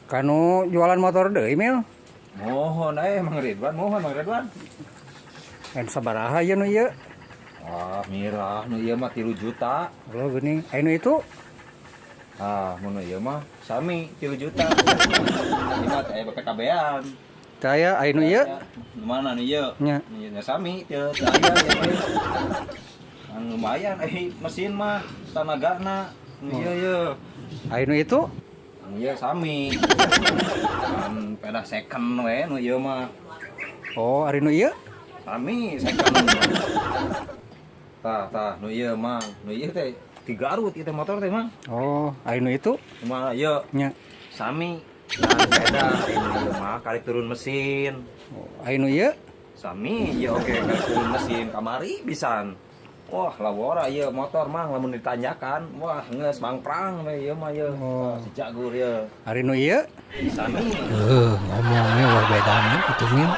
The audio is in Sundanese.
Ka nu jualan motor deui, Mil. Mohon Mang Ridwan, mohon Mang Ridwan. En sabaraha ieu nu ieu? Wah, mirah nu ieu mah 3 juta. Lo geuning. Aya nu itu? Ah, mun nu ieu mah sami 3 juta. Ini mah teh PKB-an. Teu aya, aya nu ieu? Nu mana nu ieu? Nya. Nu ieu nya sami teu teu aya ieu teh. Anu lumayan mesin mah tanagana nu ieu ye. Aya nu itu? Nu ieu sami. Kan pedah second we nu ieu mah. Oh, ari nu ieu? Sami second. Tah, tah nu ieu mah, nu ieu teh di Garut ieu teh motor teh mah. Oh, aya nu itu? Kumaha ieu? Nya. Sami. Nah, beda ini ieu mah kali turun mesin. Oh, aya nu ieu? Sami ieu oge kali turun mesin kamari pisan. Wah, lawora ieu motor mah lamun ditanjakan, wah geus mangprang we ieu mah ieu. Oh. Si jagur ieu. Ari nu ieu? Sami. Ngomongnya wah bedana gitu, Mil.